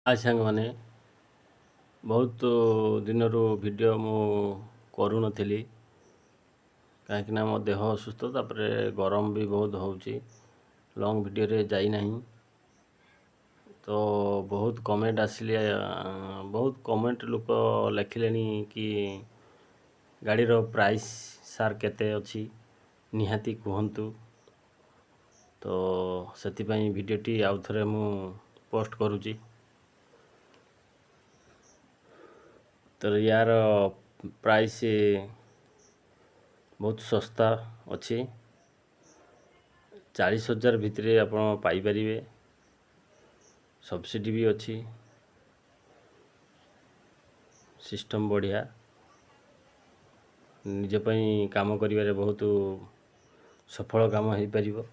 ହାଏ ସାଙ୍ଗମାନେ, ବହୁତ ଦିନରୁ ଭିଡ଼ିଓ ମୁଁ କରୁନଥିଲି, କାହିଁକିନା ମୋ ଦେହ ଅସୁସ୍ଥ, ତାପରେ ଗରମ ବି ବହୁତ ହେଉଛି, ଲଙ୍ଗ୍ ଭିଡ଼ିଓରେ ଯାଇନାହିଁ। ତ ବହୁତ କମେଣ୍ଟ ଆସିଲେ, ବହୁତ କମେଣ୍ଟ ଲୋକ ଲେଖିଲେଣି କି ଗାଡ଼ିର ପ୍ରାଇସ୍ ସାର୍ କେତେ ଅଛି, ନିହାତି କୁହନ୍ତୁ। ତ ସେଥିପାଇଁ ଭିଡ଼ିଓଟି ଆଉ ଥରେ ମୁଁ ପୋଷ୍ଟ କରୁଛି। ତ ୟାର ପ୍ରାଇସ୍ ବହୁତ ଶସ୍ତା ଅଛି, 40,000 ଭିତରେ ଆପଣ ପାଇପାରିବେ। ସବସିଡ଼ି ବି ଅଛି, ସିଷ୍ଟମ୍ ବଢ଼ିଆ, ନିଜ ପାଇଁ କାମ କରିବାରେ ବହୁତ ସଫଳ କାମ ହେଇପାରିବ।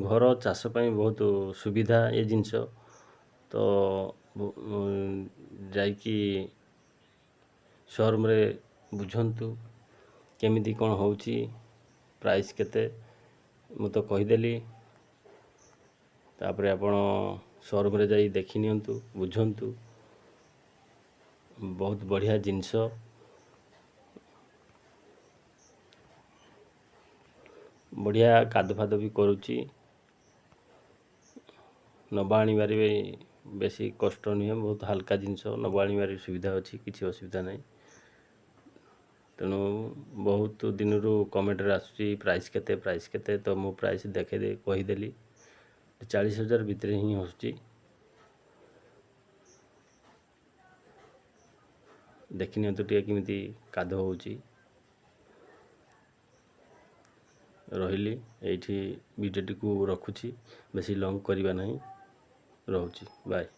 ଘର ଚାଷ ପାଇଁ ବହୁତ ସୁବିଧା ଏ ଜିନିଷ। ତ ଯାଇକି ସୋରୁମ୍ରେ ବୁଝନ୍ତୁ କେମିତି କ'ଣ ହେଉଛି, ପ୍ରାଇସ୍ କେତେ, ମୁଁ ତ କହିଦେଲି। ତାପରେ ଆପଣ ସୋରୁମ୍ରେ ଯାଇ ଦେଖି ନିଅନ୍ତୁ, ବୁଝନ୍ତୁ। ବହୁତ ବଢ଼ିଆ ଜିନିଷ। ବଢ଼ିଆ କାଦ ଫାଦ ବି କରୁଛି, ନେବା ଆଣିବାରେ ବି ବେଶୀ କଷ୍ଟ ନୁହେଁ, ବହୁତ ହାଲକା ଜିନିଷ, ନେବା ଆଣିବାରେ ସୁବିଧା ଅଛି, କିଛି ଅସୁବିଧା ନାହିଁ। ତେଣୁ ବହୁତ ଦିନରୁ କମେଣ୍ଟରେ ଆସୁଛି ପ୍ରାଇସ୍ କେତେ, ପ୍ରାଇସ୍ କେତେ, ତ ମୁଁ ପ୍ରାଇସ୍ ଦେଖେଇ କହିଦେଲି, 40,000 ଭିତରେ ହିଁ ଆସୁଛି। ଦେଖିନିଅନ୍ତୁ ଟିକେ କେମିତି କାଦ ହେଉଛି। ରହିଲି ଏଇଠି, ଭିଡ଼ିଓଟିକୁ ରଖୁଛି, ବେଶୀ ଲଙ୍ଗ୍ କରିବା ନାହିଁ, ରହୁଛି, ବାଏ।